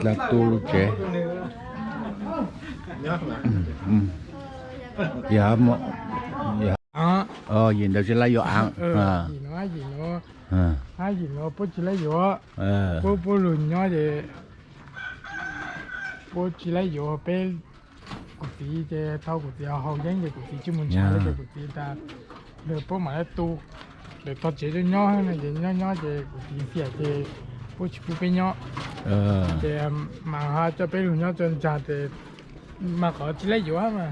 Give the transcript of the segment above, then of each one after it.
Dab tub lub tsev. Yog, yim ntawd tsis laib yuav av. Yim no, yim no, hab yim no puab tsis laib yuav. Puab, puab lug nyob ces puab tsis laib yuav peb. Kuv txiv ces thaum kuv txiv haus yeeb ces kuv txiv tsis mus ntshaw ces kuv txiv tas, lawv puab mam li tu lawv tog tsev nyob nyob no ces nyob nyob ces kuv txiv xiam ces puab tsis pub peb nyob. Ces mas ho coj peb lug nyob tso ntag ces mas qhov tsis laib yuav mas.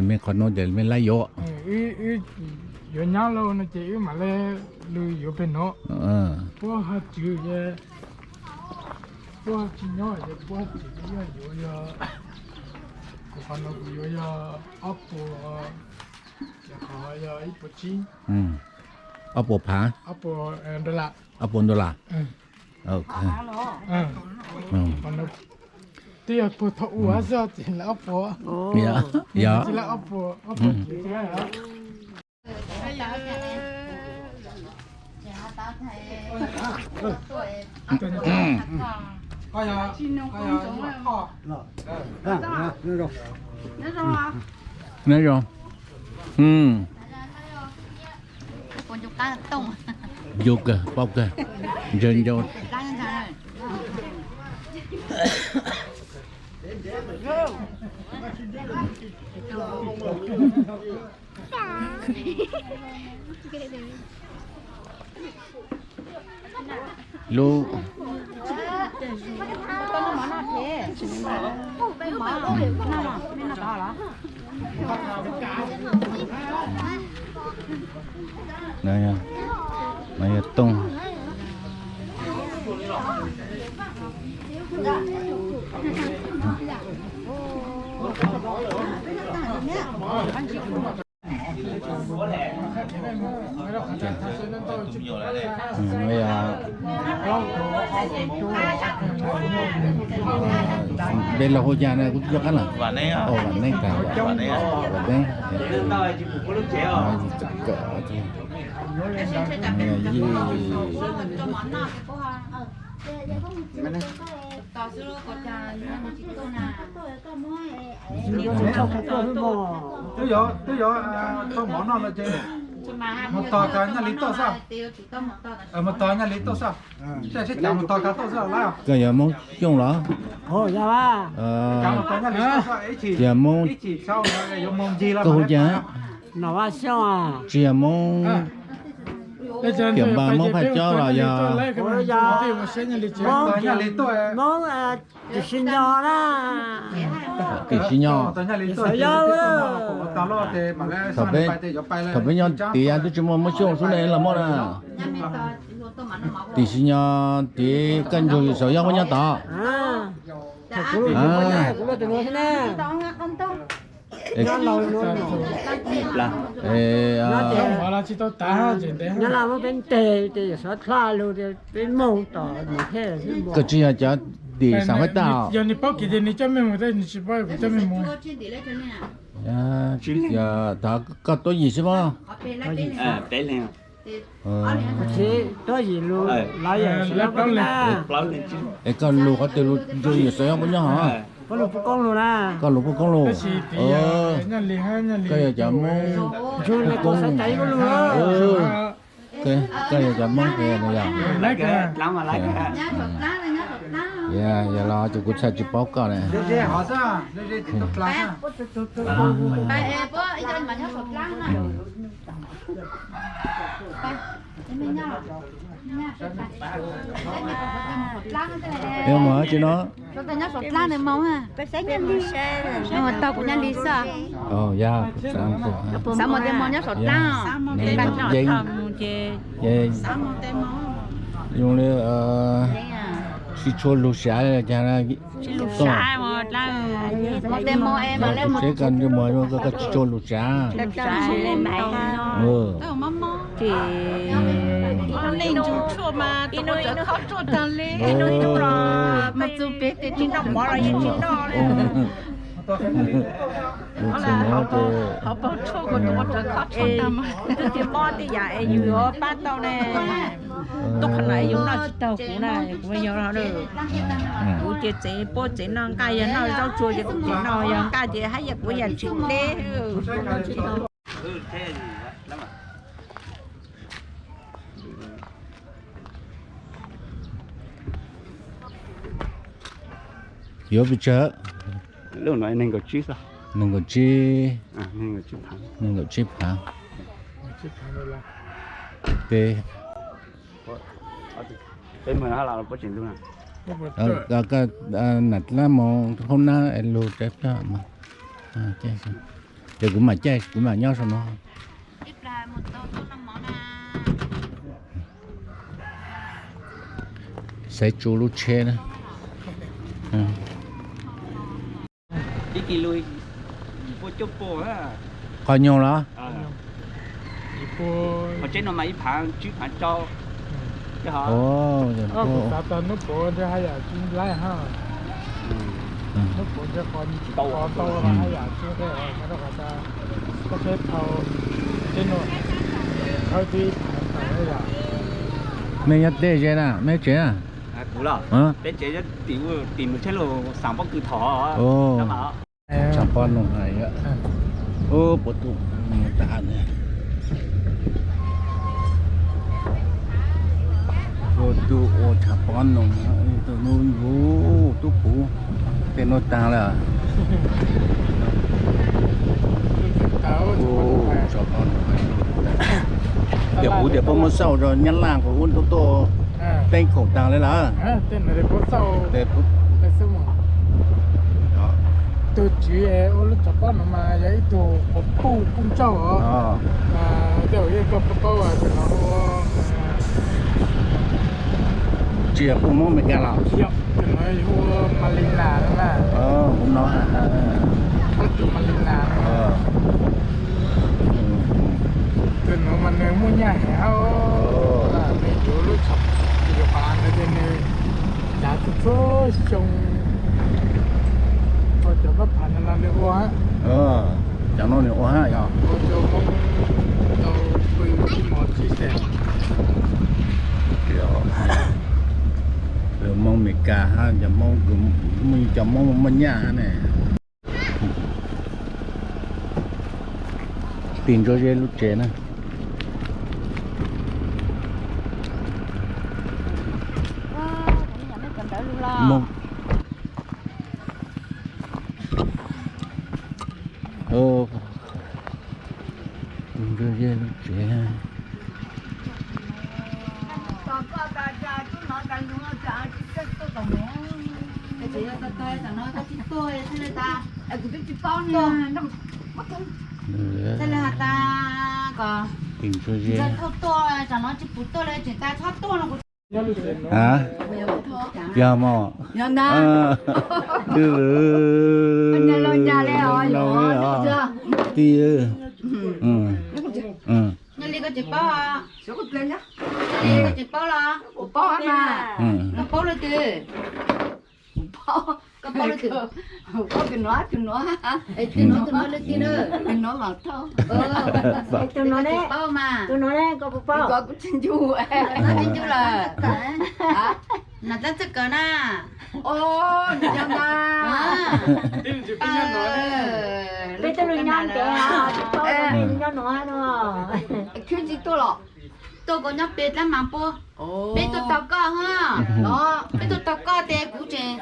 Mej qhov nuav ces mej laib yuav. Wb yuav nyob lauj no ces wb mam li lug yuav peg nuav. Puab ho tswv ces puab tsis nyob ces puab tsis yuav, yuav yog, kuv qhov no kuv yuav yog ob puas, qhov yog ib puas tsib. Ob puas phav. Ob puas dollar. Ob puas dollar. Twb yog puag thaum ub xwb ces lawv ob puas. Yog, yog. Tsis lawv ob puas, ob puas tsis lawv. Nyob zoo. Ncu kawg, paub kawg, ntsaws ncau. Lub no yog tooj. Npe los hu cas na, kuv tsis nco qab lawm. Vam Neeb, Vam Neeb, Twb yog, twb yog tau mov no no ces mus tos kag Nyaj Lis tuaj xwb. Mus tos Nyaj Lis tuaj xwb. Seb sib cav mus tos kag tuaj xwb lawm. Koj yog Hmoob Xyooj los? Mus tos Nyaj Lis tuaj xwb, ib chim, ib chim sau yuav mus ncig los. Koj hu cas? Tsis yog Hmoob Kiam Npas, Hmoob Phaj Cob los yog? Tos Nyaj Lis tuaj. Tim Siv Nyo na. Tim Siv Nyo. Thaum peb, thaum peb nyob tid twb tsis muaj Hmoob Xyooj xwb ne, los muaj na. Tim Siv Nyo tid koj nrug yus saum yoj muab nyob tod. Nyob Laj muab peb nteg ces yawm Suav Dlaj lug tias peb moog tom mus thiab. Koj tsis yog cov tim Xaam Faib Tag os? Yog nws paub kev ces nws coj mej mus, tab sis nws tsis paub kuv coj mej mus. Yog thov koj tuab yim xwb mas. Tuab yim lug, lawv yawm Suav Dlaj. Es koj lug qhov twg lug nrug yawm Suav Dlaj puab nyob hov? Koj lug puj koob lug na. Koj lug puj koob lug. Koj yog cov Moob puj koob. Koj yog cov Moob, yog los ces kuv txhaj tsis paub koj na. Mus tsis no. Tau kuv Nyaj Lis xwb. Xav mus tes mus nyob saum dlaab. Zoo li Tsis tshua lug siav cas. Tsis lug siav, tsev koj ntsej muag koj tsis tshua lug siav. Twb tsis mob tej yam es yus yuav pab tau ne. Tuaj qhov no yus noj tsis tau kuv na, kuv yog kuv ces tsev puab tsev noj nqaj, yog noj zaub tsuag ces kuv tsev noj, yog nqaj ces haj yam kuv yam tsis deb. Yuav pes tsawg? Lub no nees nkaum tsib xwb. Nees nkaum tsib, nees nkaum tsib phav. Peb, nam dlaab moog hoob nab es lug tsav plab mas. Ces kuv mam caij, kuv mam nyob sau no. Xaiv tsu lub tsheb na. Qhov nyuag los? Tsev no mas ib phav tsib phav rau. Xav tas hnub puav ntshe haj yam tsis laib hab. Hnub puav ntshe qhov tsis tau tau los haj yam tsis nqe os, rau qhov tas koj peb tau tsev no khawb tib phav tawm yom. Mej nyob tej ze na, mej tsev na? Kuv los? Peb tsev tim mus tsheb lug xaam pob kws thaum. Tshav pob noog hais, puab tub tas ne. Puab tub ua tshav pob noog, tus nub nub tub puv tej nuav taag lawm. Tias kuv tias puab muab xauj rau Nyab Laj kuv ua tuaj tuaj teeb khoom taag le lawm. Tug tswv ua lub tshav pob no mas yog ib tug quas puj puj ntsauj os. Tej zaum yeej koj paub paub, tsis yog puj Moob Amelikas los? Tus no hu ua Malina na. Tus Malina, tus no mas nws muaj nyaj heev hab. Nws yuav lub tshav, yuav pab ntawd ces nws cav txhua txhua xyoo. Cov pab pham no nws ua hab. Cov no nws ua hab yog. Ua rau Moob tau pw ib hmos tsis xees. Moob Amelikas hab, cov Moob, cov Moob muaj nyaj hab ne. Tig ntsuag ze lub tsev na. Tig ntsuag ze lub tsev. Tig ntsuag ze. Yog mog. Tig. Koj tsis paub los? Koj paub lawm twg? Koj paub lawm twg? Tus no, tus no, tus no, tus no los thauj. Tus no ne, tus no ne, koj puas paub? Kuv tsis ncu, tsis ncu lawm. Nam dlaab txij kawg na. Peb tuaj lug nyob ntev, tsis paub peb nyob nuav no. Khwb tsis tuaj los? Tuaj koj nyob peb dlaab mas puab. Peb tuaj tau koj hab. Peb tuaj tau koj tes kuv tseem,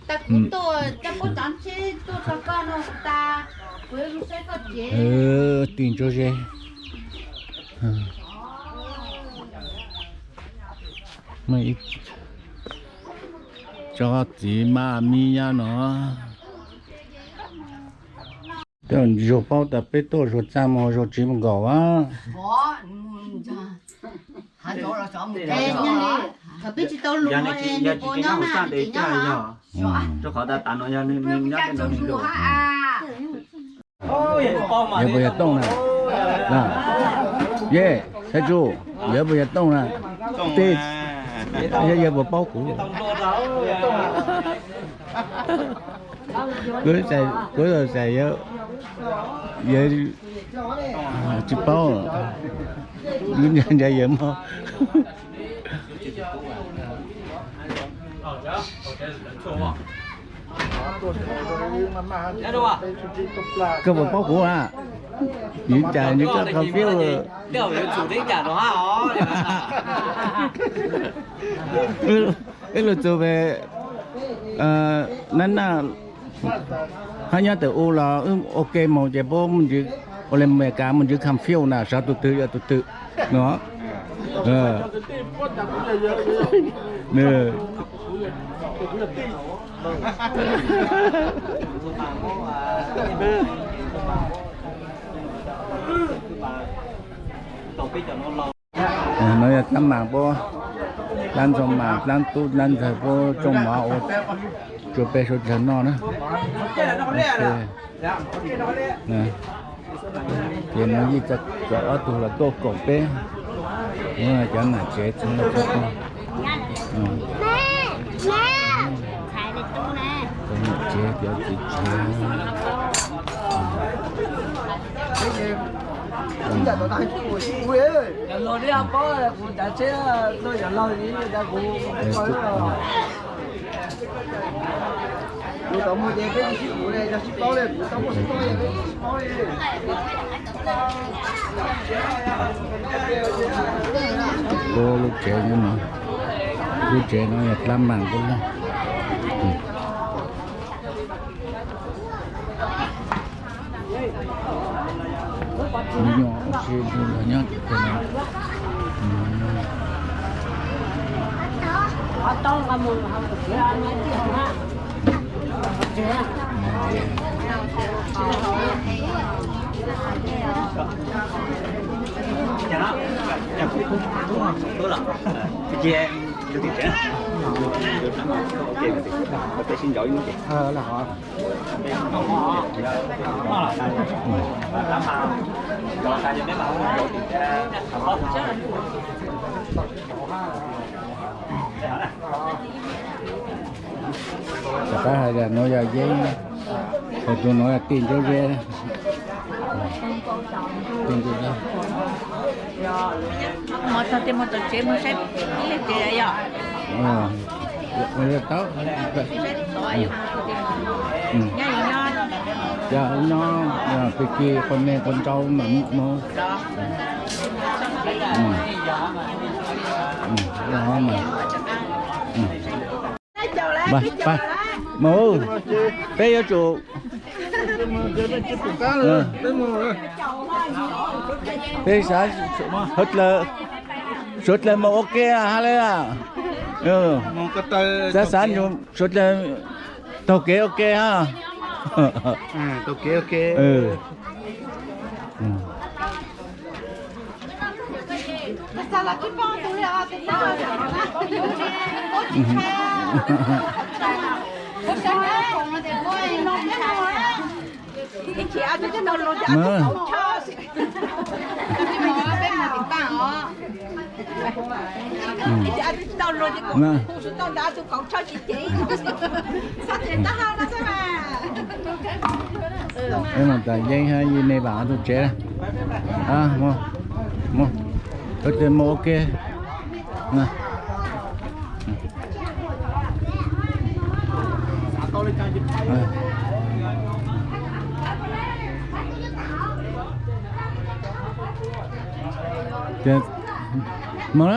tas kuv tuaj coj puab cov tsheb tuaj tau koj no tas, kuv yuav lug saib koj tsev. Tig ntsuag ze. Tsob txiv maj mib nyab no. Tej zaum Zuag paub tas peb tuaj Zuag txaj muag Zuag tsis mus nkaum a. Thaum peb tsis tau lus, rau qhov tas tas no yog nws nyob tej no nws lus. Yawg puas yog Tooj na? Ye, Thaj Tsuj, yawg puas yog Tooj na? Tej, yawg puas paub kuv? Kuv, kuv txawm xav yawg, yawg tsis paub, nco yawg mog. Koj puas paub kuv a? Yus cas yus koj confuse. Wb lug txug pem nab naj hab nyob tawm u los wb ua ke moog ces puab ua le Amelikas mus ntsib confuse na, xyov tug twg yog tug twg no. No yog dlaab mas puab, dlaab ntxhua mas, dlaab tub dlaab ntxawg puab tsooj mov ua rua peb suav dlawg noj na. Ces no yeej cov ob tug los tuaj koom peb, cov nam tsev txhua leej txhua tus. Cov nam tsev cov txiv tsev. Puab lub tsev no, lub tsev no yog dlaab mas puab lub. Nyob ua si nyob tim teg no. Rov qab has tas nuav yog yeeb, hos tus nuav yog tij ncuab zeb. Tij ncuab zeb. Mus txog tsev mus saib ib leeg tsev yog. Nyob, nyob, pig kig quas neeg quas nraug mam mus. Mus, peb yuav tsum, peb xav suav dlawg mus ua ke hab le, xav xav suav dlawg taug kev ua ke hab. Peb mus tas yeeb hab yij nej vaam ob tug tsev. Mus, ua tes mus ua ke. Mus na.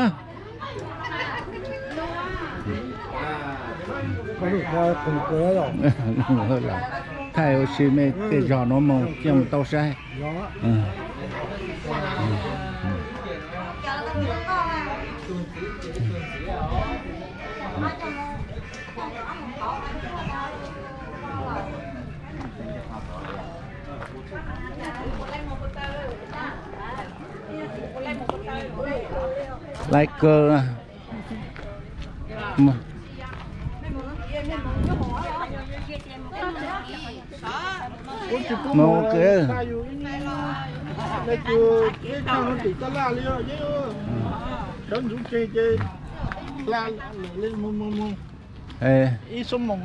Thaij ua si mej tej zog nuav moog coj mus tau saib. Laiv kawg. Mus kawg. Ib xuab moos, ib xuab moos.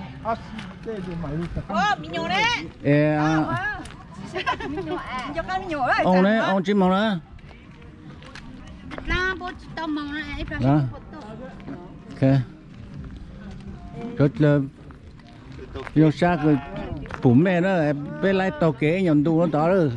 Ua, oo ne, oo tsis moog na. Zoo sab pum mej na, peb laib taug kev ib nyuag ntu tod lawm.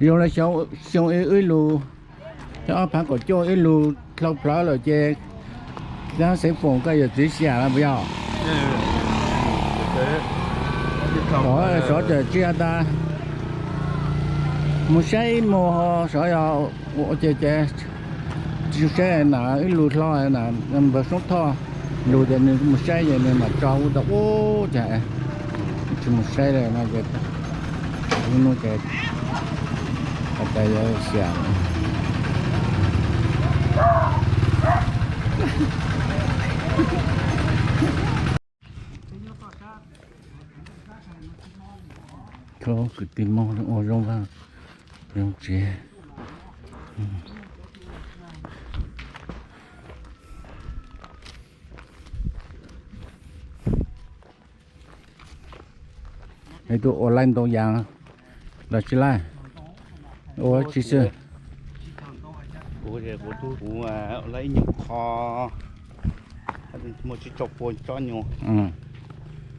Zoo le xyoo ib lug, xyoo ob phav kaum cuaj ib lug dlhau plawv lawm ces, xeev foom koj yuav txiv xyam lawm puas yog? Sov tawm tsis has tas, mus saib ib mus ho sov yog ua ces ces tsis saib na, ib lug hlo na, npawg Soob Thoj lug ces nws mus saib ces nws mam tso ub tau ub ces tsis mus saib li no ces hnub no ces has tas yuav xyam. Kwv tij Hmoob ua zoo vaj zoo tsev. Es tus ua laij ntoo yas los tsis laij, ua tsis xwb. Kuv, kuv laij ib nyuag qho, muaj tsib caug pua tsob nyuag,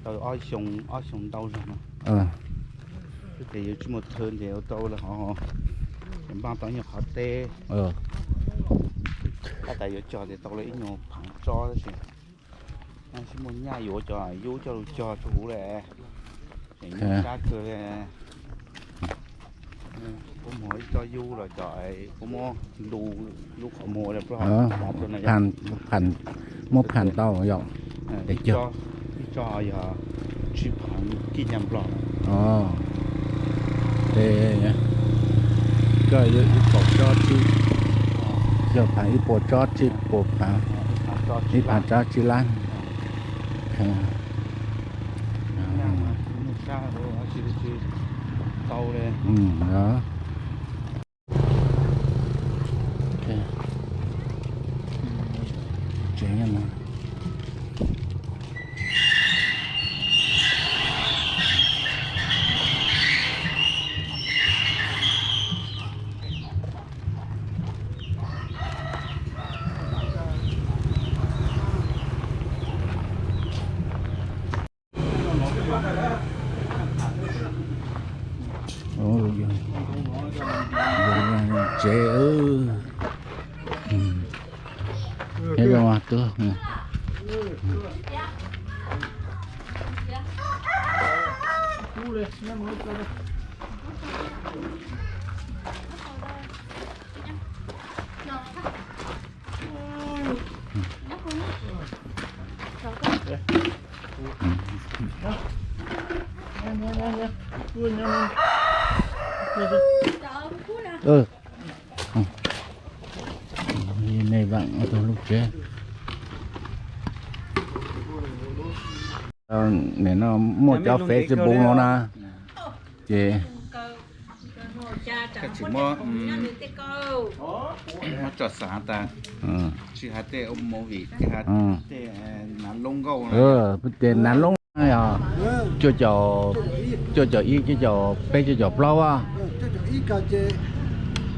tau ob xyoo, ob xyoo ntau zog no. Ces yuav tsis muaj thw ces ua tau lawm hov, npaj tau ib nyuag qhov teb. Tab tas yuav cog ces tau lawm ib nyuag phaav tsob tab sis, tab sis muaj nyaj yuav cov yub coj lug cog txhua huv lawm. Sab kawg li. Puab muag ib tsob yub los cov, puab muab lub qhov muag, muab pham tau yom. Ib tsob yog tsib phaav kib nyaj nplog. Ces koj yuav ib kaum tsob tsib, yog phaav ib puas tsob tsib puas phaav, ib phaav tsob tsib lab. Tsev, tub, Nej vam tug lub tsev. Nim no muaj cov Facebook no na, ces tsis muab, muab tso xav tas, tsis has tej movie, tsis has tej nav loob nkauj, tej nav loob yog cuaj caum ib, cuaj caum peb, cuaj caum plaub a. Ib kas ces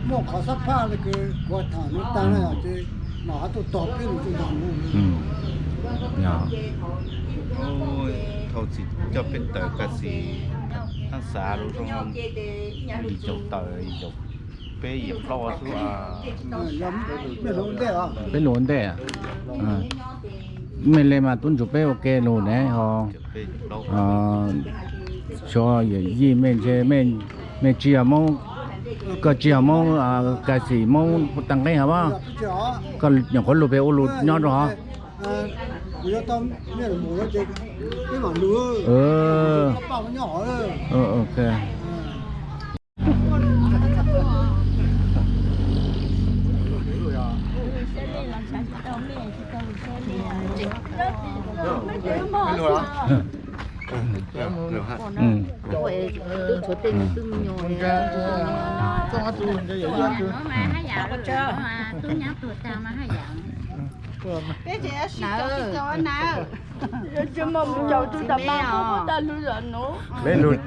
muaj qhov xab phaj li kuv tham no tag na ces mam hab tuaj tog peb lug tuaj nrog mus. Thaum txiv coj peb tawm kas xim hab xav lub zoo yim caum tawm, yim caum peb, yim caum plaub xwb. Peb lug ua ntej. Mej le mas tub ntsug peb ua ke lug ne ho. Xyov yawm yij mej ntshe mej tsis yog Moob, koj tsis yog Moob kas xim Moob tag nqeeb hov, koj nyuam qhuav lug pem ua lug nyob rau hov.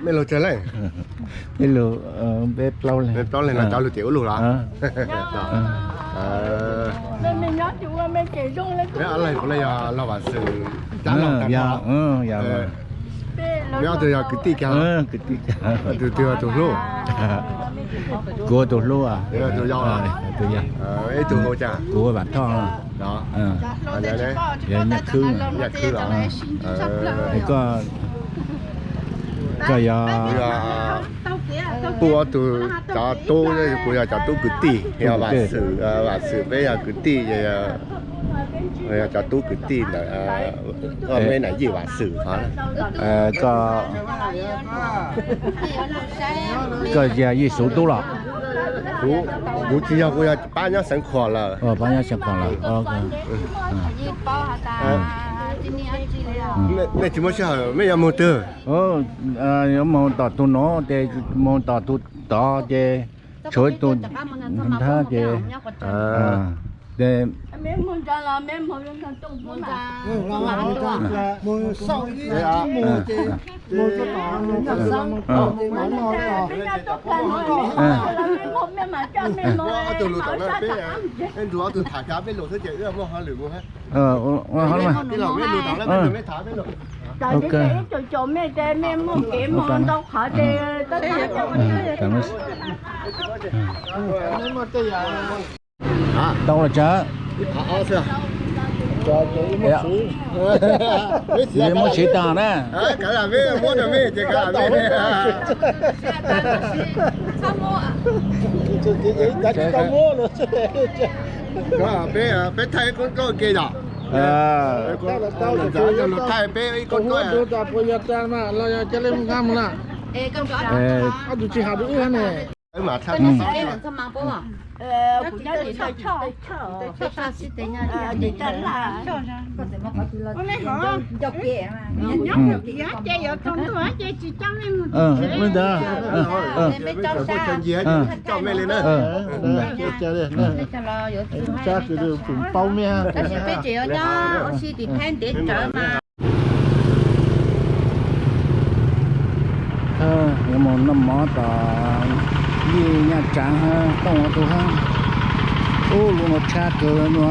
Mej lug tsawg leej? Peb lug, peb plaub leeg. Peb plaub leeg no cov lug tim ub lug los? Mej ob leeg kuv le yog Los Vam Xwm, mej ob tug yog kwv tij kag, tus twg yog tus hlub? Kuv tus hlub, tus yau, ib tug hu cas? Kuv Vam Thoj. Yog Nyaj Khwb. Koj, koj yog Pub ob tug cov tub, kuv yog cov tub kwv tij, yog Vam Xwm, Vam Xwm peb yog kwv tij, yog cov tub kwv tij ntawm meb nam yij Vam Xwm. Koj, koj yog Yij Xuv tub los? Kuv tsis yog, kuv yog pab nyob Xeev Khuam lawm. Pab nyob Xeev Khuam lawm. Mej tsis muaj sij hawm, mej yuav moog twg? Yuav moog tom tug nuav ces moog tom tug tod ces tshuav ib tug nrab ces, ces Ob tug lug tom na, peb nrug ob tug tham kiag peb lug xwb ces wb muaj hauj lwm mus. Tau los tsawg? Muab siv tag na. Peb thaij ib koob dluab ke yog. Thaij peb ib koob dluab. Li ntawd. Tab sis peb tseem yuav nyob ua si tim Thaib ntev tsawv mas. Yuav mus noj mov tom Yij Nyaj Tsaav hab Tooj ua tug hab. Ub, lub no tshab kawg no.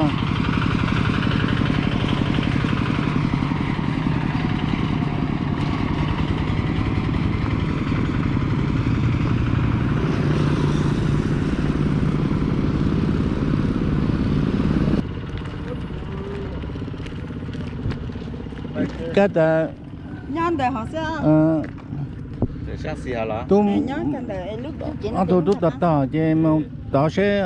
Kab tas nyob ntawm hov xwb. Tub, ob tug tub tog tog ces mus tod seb.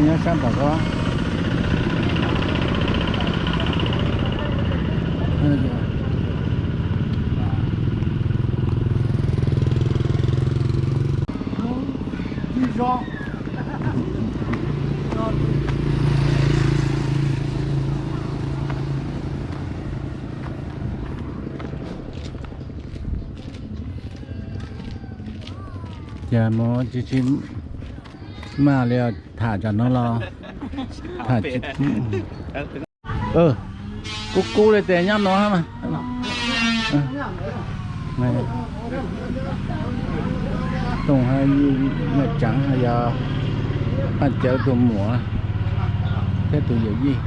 Nyob sab tom ko. Ces mus tsis tsis maj li, tham tsam no los tham tsis. Kub kub li tes nyob no. Tooj, Nyiaj Tseev, yog Paj Cawv tus muam thiab tus yawm yij.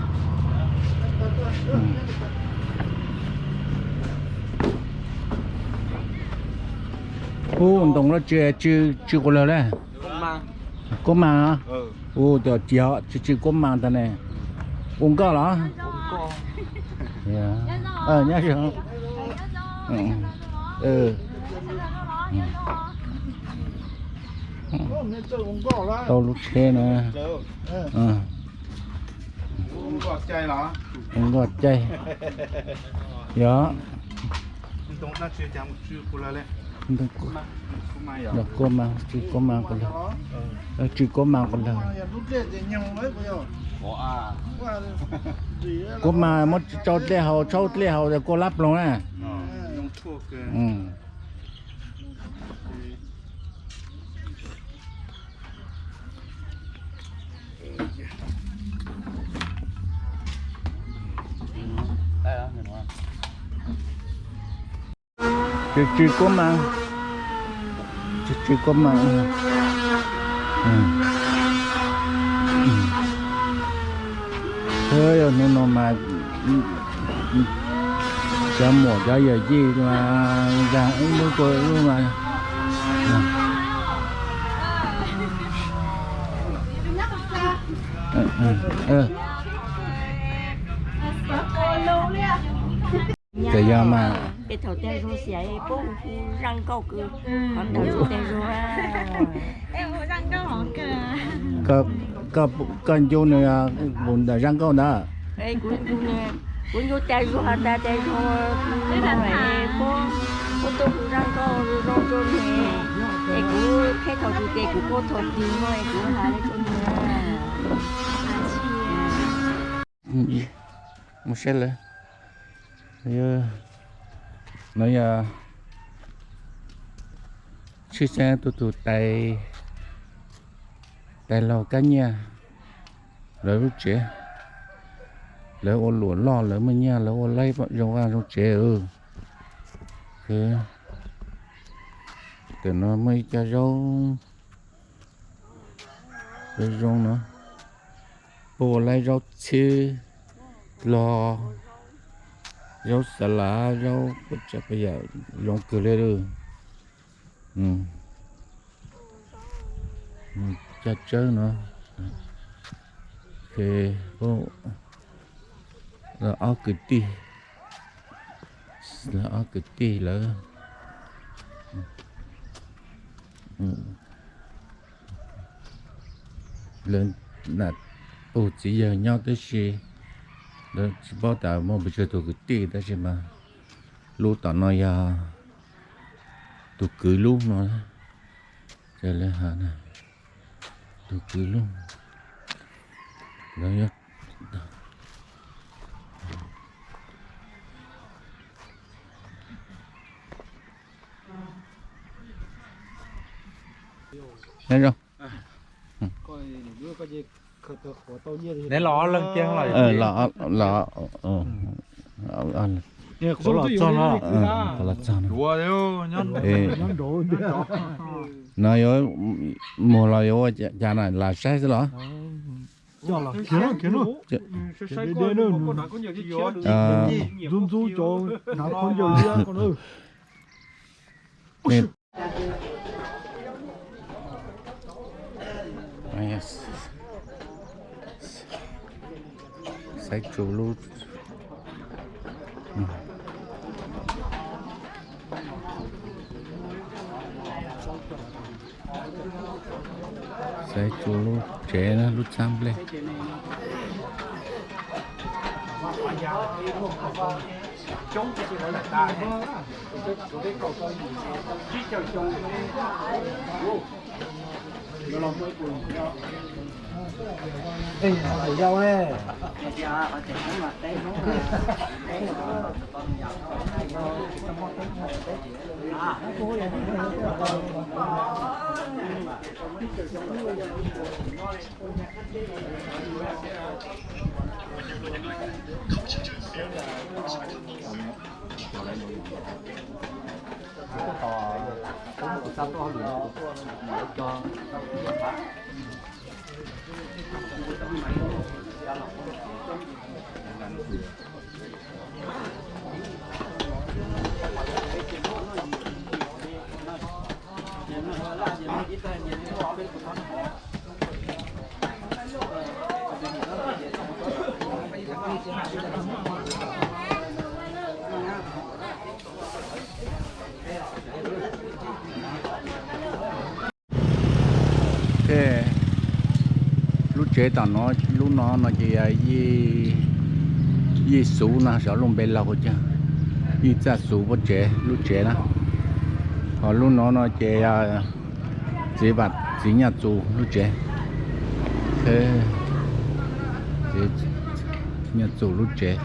Ub, ntoo loj tsis tsw quas lawg le. Kuab Mas. Ub, cov ciav tsw tsw Kuab Mas tas ne. Ua nkoj los? Nyob zoo. Tau lub tsheb na. Ua nkoj caij. Yog. Kuab Mas, tsw Kuab Mas, tsw Kuab Mas quas lawg. Kuab Mas muab tsau dlej haus, tsau dlej haus kuj lab ploog na. Tsw tsw Kuab Mas, tsw tsw Kuab Mas. Hnub no mas cov muam cov yawm yij mas ib lub kuj ib lub mas. Txawm yog mas peb thaum tej zoo xyav puab hu zaj nkauj kws qhov ntawd tej zoo. Koj ncu nws hu ntawm zaj nkauj ntawd. Kuv ncu tas zoo has tas tej zoo, puab tuaj hu zaj nkauj zoo zoo rua nws, es kuv peb thaum tus tes kuv puab thaum twg no es kuv has le rua nws. Mus saib lawv. No yog tshwj xeeb tuaj tus tais, tais laug Kab Nyiaj lawv lub tsev. Lawv ua luam loj, lawv muaj nyiaj, lawv ua laib zoo vaj zoo tsev. Tam no muaj ib co zaub zoo zoo no, puab ua laib zaub txhwb los, zaub xav lav, zaub puab tsav puab yam zoo kawg li. Caj tsawb no, ob kwv tij, ob kwv tij lawv, lawv nam pug txiv yawg nyob tab sis lawv tsis paub tas muaj pes tsawg tus kwv tij, tab sis mas lub tom no yog tus kwv lub no, tus kwv lub, lawv yog nyob zoo. Los, los, qhuav los txog no. No yuav mus los yuav ua cas na, lam saib xwb los? Xaiv tsu lub, xaiv tsu lub tsev na, lub txab nplej. Lub tsev tom no, lub no no ces yog Yij Xuv no, xyov lub npe laug cas, Yij Txaj Xuv pob tsev lub tsev na. Ho lub no no ces yog txiv Vam, txiv Nyaj Txus lub tsev. Txiv Nyaj Txus lub tsev.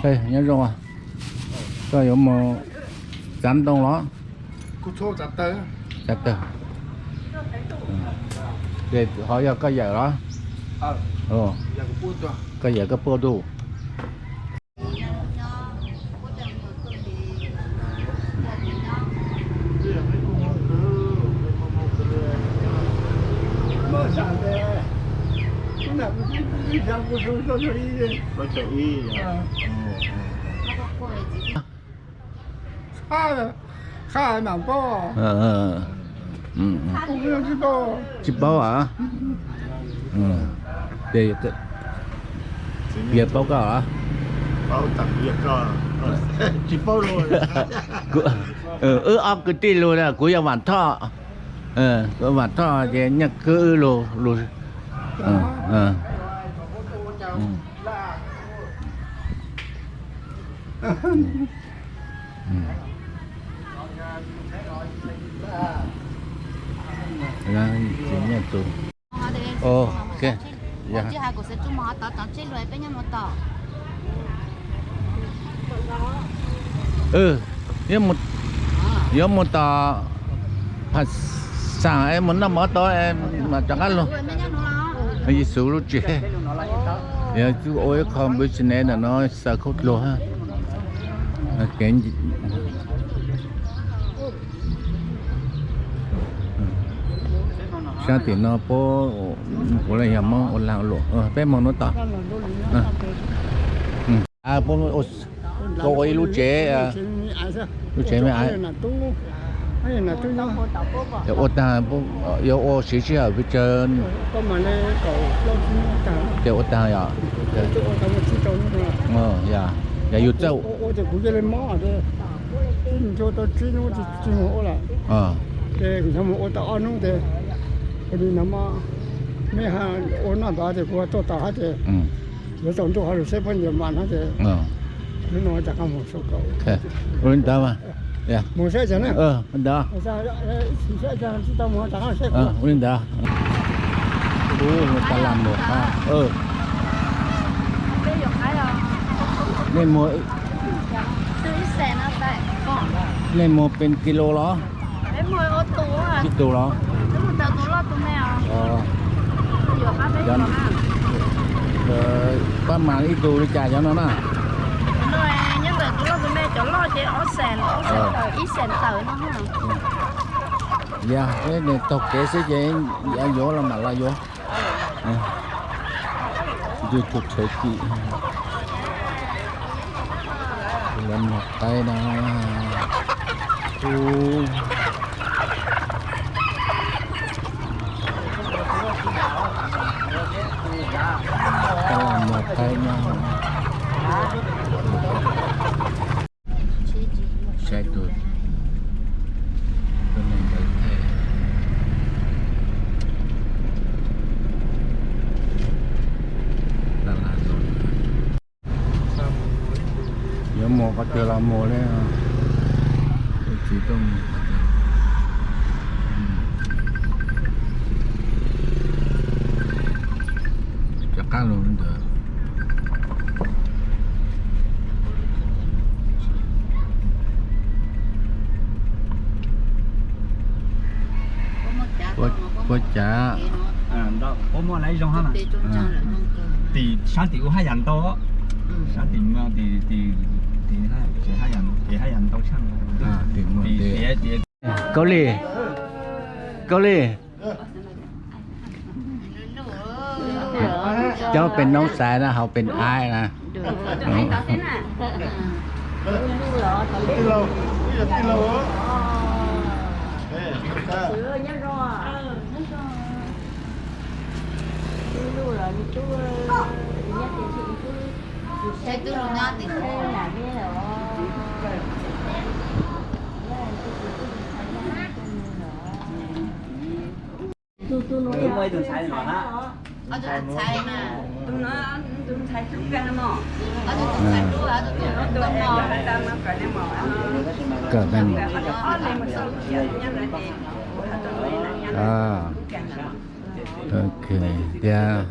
Nyob zoo, koj yuav mus txav ntoo los? Txav tawg. Ho yog koj yawm los? Koj yawm koj puaj tug. Tsis paub a? Yawg paub koj a? Wb ob kwv tij lug na, kuv yog Vam Thoj, kuv Vam Thoj ces Nyaj Khwb lug. Yuav mus tom Pha Xaam es mus noj mov tod mas rov qab los. Yij Xuv lub tsev, yog ua ib qho business ntawm no xaws khaub dluag. Sab tim no puab, kuv los yog Moob ua lag ua luam, peb moog nuav tod. Koj ua ib lub tsev, lub tsev me aiv. Ua taag, yuav ua siv sij hawm pes tsawg? Ces ua taag yog, yog yus txawj. Ua li ntawd mas, ntawd, ua li ntawd. Tab laj muag qab, nej muag, nej muag pes kis lus los? Ib tug los? Pab mas ib tug li cas cov no na? Yog peb taug kev xwb ces yuav los mam los yuav. Yus tug tshawv kis, lawv muag qaib na. Tab laj muag qaib no. Saib tus, tus neeg ntawd thaij tab laj no. Qhov twg los mus li. Tus txiv tuaj mus qhov twg. Rov qab los li ntawd. Puab cav. Tim sab tim ub haj yam ntau, sab tim, tim, tim haj yam ntau tshaj. Kaub Lis, Kaub Lis. Cov pem noob xaiv na, hauv pem aib na. Tus, tus no muaj ib tug ntxhais no na. Ob tug ntxhais na. Tus no, tus ntxhais tub kawg no. Ob tug ntxhais tub, ob tug tub no. Kawm ne mos. Ok, tias.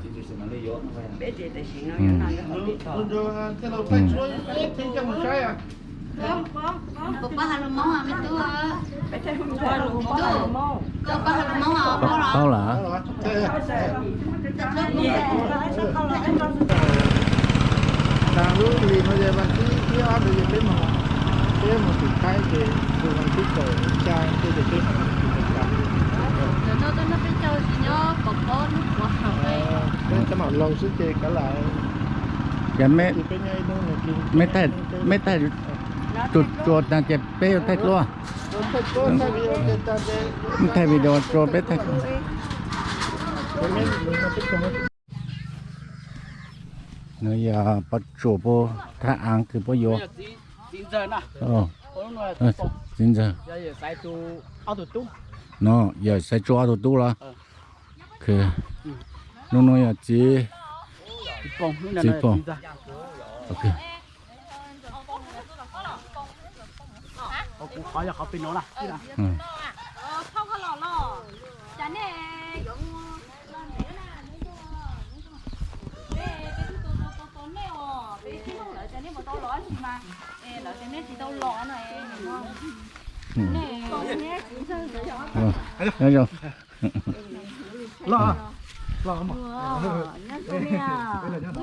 Paub lawm. Tag lub hlis no ces vas thib ib ob ntawd ces peb mus, peb mus tim Thaib ces tus vas thib kaum xya ces peb mus tim Meskas. Peb mam laus xwb ces kav lawm. Ces meb, meb thaij tsuas tag ces peb yuav thaij dlua. Thaij video tsuas peb thaij. Nws yog pov tsuas puab thaj aav kws puab yuav. Txiv ntxawg. No yog Xaiv Tsuas ob tug tub los? Lub no yog txiv, txiv pog. Nyob zoo. Wb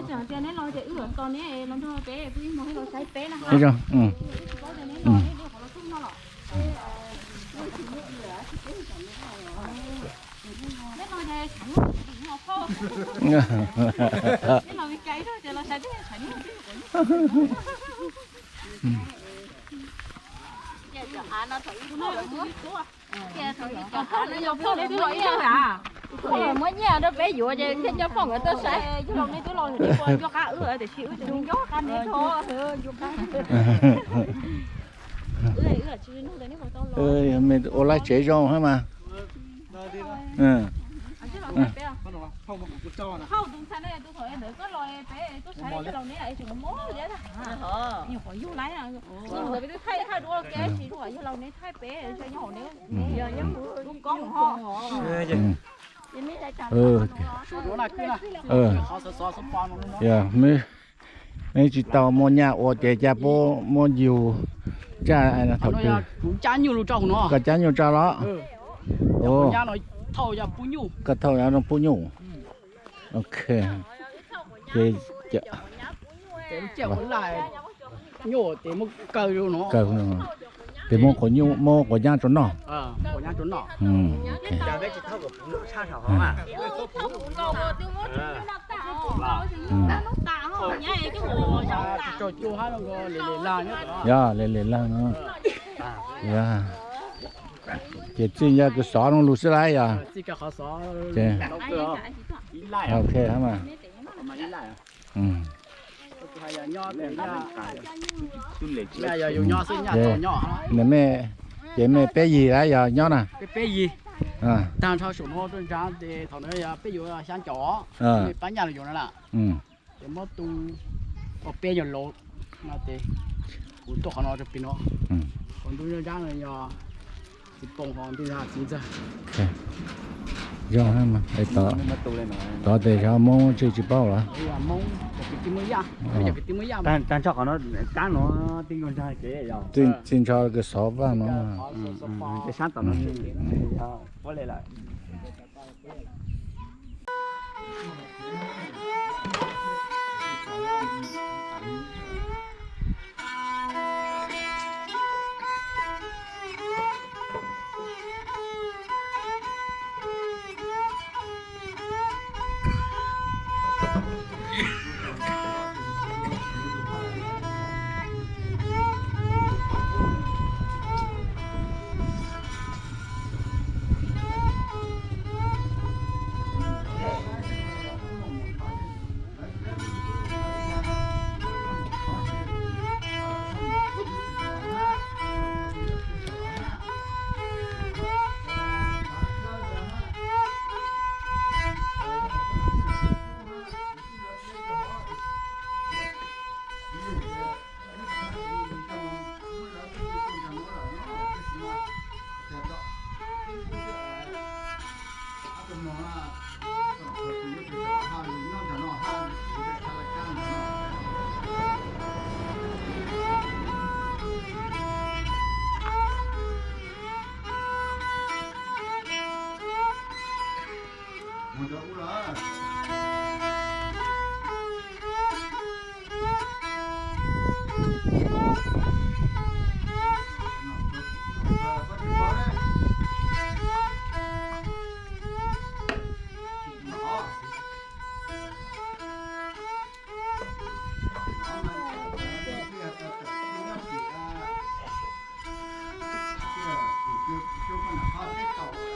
tseem tias neb los ces wb los tos neb los nrog peb, wb ib hmos los saib peb na. Neb los ces tshav nyuj, neb los vim cai ces los saib peb tshav nyuj. Muab nyiaj rau peb yuav ces thiaj coj poj nkawd tuaj saib. Yog los neb twb los neb puas nco qab wb tiam sis wb tseem nco qab neb tho. Ua laj tsev zoo hab mas. Thauj tus ntxhais no tus thaum ntawd koj los peb tuaj saib yawg laus neb es tseem mob liab tag. Nyuam qhuav yug lawm, ntawd peb twb thaij thaij dua ke tsis yog laus neb thaij peb, nyob hauv neb lub koob ho. Meb tsis tau muaj nyaj ua ces cas puab muab yug tsaj thaum twg? Koj cab nyuj tsaj los? Koj thauj nyob pub nyuj. Ok. Ces, ces muab quav nyab rau noj. Yog, le le lag no. Ces txij yog kws xov no lug xwb lawm yog. Ok, ces mej, ces mej peb yig lawm yog nyob na? Tag nrho saum no rau ntawd ces thaum ntawd yog peb yuav xya caum, mej pab nyaj los yuav no na. Ces muab tu ua peb nyuag lov no ces Kuv tuaj qhov no rau pem no. Qhov ntuj nyob nrab no yog txiv poo, ho ntuj nyob txiv ntxawg. Zoo, tod tes xyov Hmoob tsis tsis paub los? Tag nrho qhov no, kab no, tij ntsho kws xov vaj no. Sab tom no, puab le lawm.